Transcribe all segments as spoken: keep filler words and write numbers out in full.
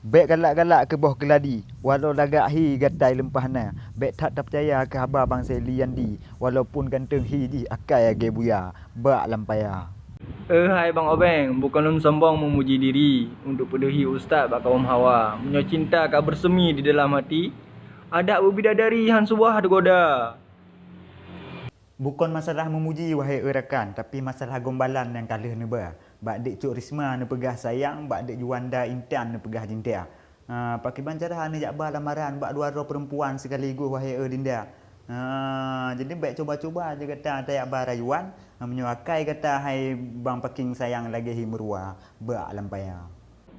Bék galak-galak keu boh keuladi, walau lagak hi gata i leumpah na. Bék that tapeucaya keu haba Bang Seli Yandi, walaupun ganteng hi jih akai lagée buya, bak lam paya. Eh, hai Bang Obeng, bukon lôn sombong meumuji diri, untuk peudeuhi ustaz bak kaum hawa. Meunyoe cinta ka beusemi di dalam hati, adak beubidadari han suwah teugoda. Bukon masalah meumuji, wahé e rakan, tapi masalah gombalan nyang ka lheueh neuba. Bak dek Cok Risma neupeugah sayang, bak dek Juanda Intan neupeugah cinta. Ha, pakriban cara neujak ba lamaran bak dua droe peurempuan sekaligus, wahé e dinda? Ha, jadi bék cuba-cuba je gata tajak ba rayuan, ha, meunyoe akai gata hai Bang Paking sayang lagée hi meurua bak lam paya.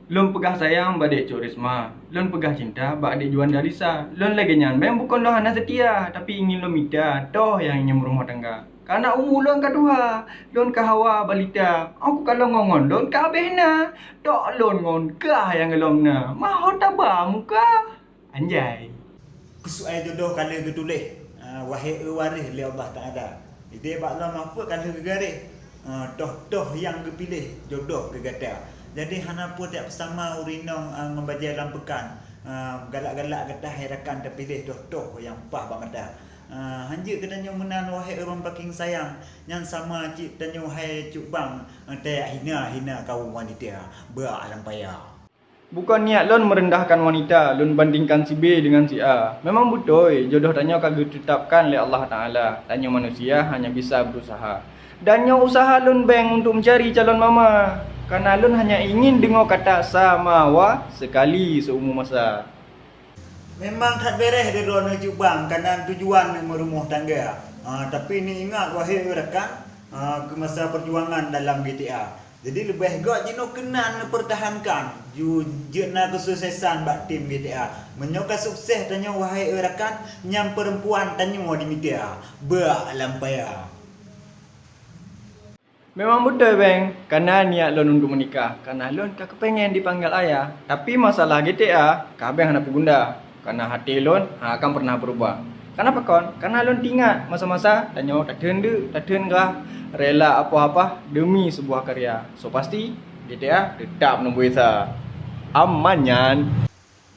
Lôn peugah sayang bak dek Cok Risma, lôn peugah cinta bak dek Juanda Lisa. Lôn lagée nyan, bék bukon lôn hana seutia, tapi ingin lôn mita toh nyang ingin meurumoh tangga. Kana umu lôn ka tuha, lôn ka hawa balita. Aku kalon ngon lôn ka habéh na, tok lôn ngon kah nyang golom na, maho taba muka. Anjay. Keusuai jodoh ka lheueh geutuléh, ah, wahé e waréh lé Allah Taala. Idéh bak Lauh Mahfuz ka lheueh geugaréh. Ah, toh-toh nyang geupiléh jodoh keu gata. Jadi hana peue tajak peusama ureueng inong, ah, ngon bajée lam peukan. Ah, galak-galak gata hai rakan tapiléh toh-toh nyang paih bak mata. Ah, hanjeuet geutanyoe meunan wahé e Bang Paking sayang, nyan sama cit tanyoe hai Cok Bang, ah, tajak hina-hina kaum wanita bak lam paya. Bukon niat lôn meurendahkan wanita, lôn bandingkan si B deungon si A. Memang beutôi, jodoh tanyoe ka geuteutapkan lé Allah Taala. Tanyoe manusia hanya bisa beurusaha. Dan nyoe usaha lôn Beng untuk meucari calon mama. Kana lôn hanya ingin deungoe kata sama wa sekali seumu masa. Memang that béréh di droeneuh Cok Bang, kana tujuan meureumoh tangga. Ha, tapi neuingat wahé e rakan, ha, keu masa peujuangan dalam G T A. Jadi leubeh göt jinoe keunan neupeurtahankan, ju-, jeuet na keusuksesan bak tim G T A. Meunyoe ka sukses tanyoe wahé e rakan, nyan peurempuan tanyoe dimita bak lam paya. Memang beutôi Beng, kana niat lôn untuk meunikah, kana lôn ka keupéngen dipanggil ayah. Tapi masalah G T A, ka Beng hana peuguna. Kana até lôn hana akan peureunah beurubah. Kana pakon? Kana lôn teuingat masa-masa tanyoe tatheun deuk, tatheun grah, rela apoh-apoh deumi seubuah karya. So pasti, G T A teutap neubui sa. Aman nyan.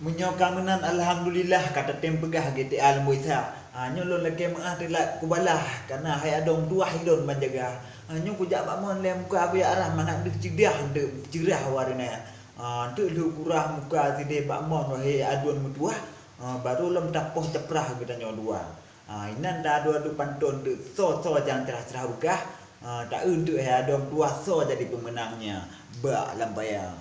Meunyoe ka meunan, alhamdulillah ka tatem peugah G T A leumboi sa. Ha, nyoe lôn lakée meu'ah teulat kubalah, kana hai adong tuwah ilôn ban jaga. Ha, nyoe kujak bak mon lé muka kujak arah mangat deuh ceudah deuh ceurah waréh nyan. Ah, teuk lheueh kurah muka sideh bak mon wahé aduen meutuwah, ah, barô lom tapoh caprah geutanyoe dua. Ah, inan ta adu-adu panton teuk soe-soe nyang crah-crah beukah, ah, ta eu teuk hai adong dua soe jadi peumeunang nyan bak lam paya.